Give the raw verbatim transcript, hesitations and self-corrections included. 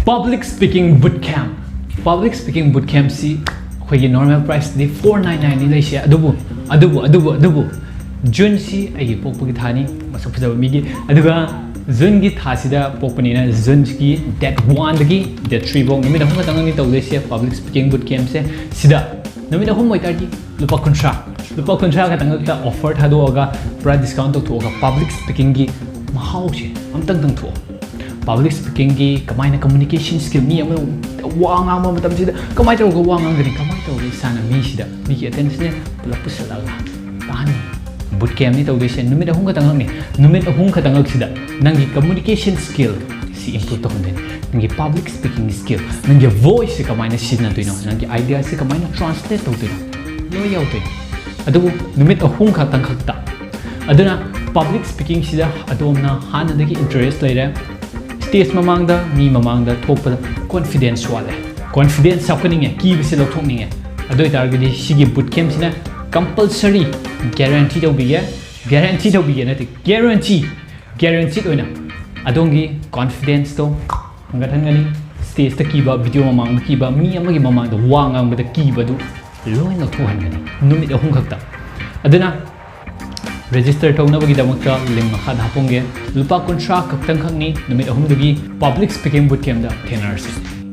Public Speaking Bootcamp. Public Speaking Bootcampꯁꯤ ꯑꯩꯈꯣꯏꯒꯤ normal priceꯇꯗꯤ four nine nineꯅꯤ ꯂꯩꯁꯦ, ꯑꯗꯨꯕꯨ ꯑꯗꯨꯕꯨ ꯑꯗꯨꯕꯨ ꯑꯗꯨꯕꯨ Juneꯁꯤ ꯑꯩꯒꯤ ꯄꯣꯛꯄꯒꯤ ꯊꯥꯅꯤ, ꯃꯁꯛ ꯐꯖꯕ ꯃꯤꯒꯤ꯫ ꯑꯗꯨꯒ Juneꯒꯤ ꯊꯥꯁꯤꯗ ꯄꯣꯛꯄꯅꯤꯅ Juneꯒꯤ date oneꯗꯒꯤ date three ꯐꯥꯎ ꯅꯨꯃꯤꯠ ꯑꯍꯨꯝ ꯈꯛꯇꯪꯅꯤ ꯇꯧꯗꯣꯏꯁꯦ Public Speaking Bootcampꯁꯦ꯫ ꯁꯤꯗ ꯅꯨꯃꯤꯠ ꯑꯍꯨꯝ ꯑꯣꯏꯇꯥꯔꯗꯤ ꯂꯨꯄꯥ ꯀꯨꯟꯊ꯭ꯔꯥ, ꯂꯨꯄꯥ ꯀꯨꯟꯊ꯭ꯔꯥ ꯈꯛꯇꯪ ꯈꯛꯇ offer ꯊꯥꯗꯣꯛꯑꯒ ꯄꯨꯔꯥ discount ꯇꯧꯊꯣꯛꯑꯒ Public Speakingꯒꯤ ꯃꯍꯥꯎꯁꯦ ꯑꯝꯇꯪ ꯇꯪꯊꯣꯛꯑꯣ꯫ Public Speakingꯒꯤ ꯀꯃꯥꯏꯅ communication skill, ꯃꯤ ꯑꯃ ꯋꯥ ꯉꯥꯡꯕ ꯃꯇꯝꯁꯤꯗ ꯀꯃꯥꯏꯅ ꯇꯧꯔꯒ ꯋꯥ ꯉꯥꯡꯒꯅꯤ, ꯀꯃꯥꯏꯅ ꯇꯧꯔꯒ ꯏꯁꯥꯅ ꯃꯤꯁꯤꯗ ꯃꯤꯒꯤ attentionꯁꯦ ꯄꯨꯂꯞ ꯄꯨꯁꯜꯂꯛꯑꯒ ꯇꯥꯍꯟꯅꯤ꯫ Bootcampꯅꯤ ꯇꯧꯗꯣꯏꯁꯦ, ꯅꯨꯃꯤꯠ ꯑꯍꯨꯝ ꯈꯛꯇꯪꯈꯛꯅꯤ꯫ ꯅꯨꯃꯤꯠ ꯑꯍꯨꯝ ꯈꯛꯇꯪꯈꯛꯁꯤꯗ ꯅꯪꯒꯤ communication skill ꯁꯤ improve ꯇꯧꯍꯟꯗꯣꯏꯅꯤ, ꯅꯪꯒꯤ public speaking skill, ꯅꯪꯒꯤ voiceꯁꯦ ꯀꯃꯥꯏꯅ ꯁꯤꯖꯤꯟꯅꯗꯣꯏꯅꯣ, ꯅꯪꯒꯤ ideaꯁꯦ ꯀꯃꯥꯏꯅ translate ꯇꯧꯗꯣꯏꯅꯣ, ꯂꯣꯏ ꯌꯥꯎꯗꯣꯏꯅꯤ꯫ ꯑꯗꯨꯕꯨ ꯅꯨꯃꯤꯠ ꯑꯍꯨꯝ ꯈꯛꯇꯪ ꯈꯛꯇ꯫ ꯑꯗꯨꯅ Public Speakingꯁꯤꯗ ꯑꯗꯣꯝꯅ ꯍꯥꯟꯅꯗꯒꯤ interest ꯂꯩꯔꯦ, stage ꯃꯃꯥꯡꯗ, ꯃꯤ ꯃꯃꯥꯡꯗ ꯊꯣꯛꯄꯗ confidence ꯋꯥꯠꯂꯦ, confidence ꯍꯥꯞꯀꯠꯅꯤꯡꯉꯦ, ꯀꯤꯕꯁꯦ ꯂꯧꯊꯣꯛꯅꯤꯡꯉꯦ, ꯑꯗꯨ ꯑꯣꯏꯇꯥꯔꯒꯗꯤ ꯁꯤꯒꯤ Bootcampꯁꯤꯅ compulsory guarantee ꯇꯧꯕꯤꯒꯦ꯫ Guarantee ꯇꯧꯕꯤꯒꯦ ꯅꯠꯇꯦ, guarantee, guaranteed ꯑꯣꯏꯅ ꯑꯗꯣꯝꯒꯤ confidenceꯇꯣ ꯍꯟꯒꯠꯍꯟꯒꯅꯤ꯫ Stageꯇ ꯀꯤꯕ, video ꯃꯃꯥꯡꯗ ꯀꯤꯕ, ꯃꯤ ꯑꯃꯒꯤ ꯃꯃꯥꯡꯗ ꯋꯥ ꯉꯥꯡꯕꯗ ꯀꯤꯕꯗꯨ ꯂꯣꯏ ꯂꯧꯊꯣꯛꯍꯟꯒꯅꯤ ꯅꯨꯃꯤꯠ ꯑꯍꯨꯝ ꯈꯛꯇ꯫ ꯑꯗꯨꯅ register ꯇꯧꯅꯕꯒꯤꯗꯃꯛꯇ link ꯃꯈꯥꯗ ꯍꯥꯞꯄꯝꯒꯦ꯫ ꯂꯨꯄꯥ ꯀꯨꯟꯊ꯭ꯔꯥ ꯈꯛꯇꯪꯈꯛꯅꯤ ꯅꯨꯃꯤꯠ ꯑꯍꯨꯝꯗꯨꯒꯤ Public Speaking Bootcampꯇ ꯊꯦꯡꯅꯔꯁꯤ꯫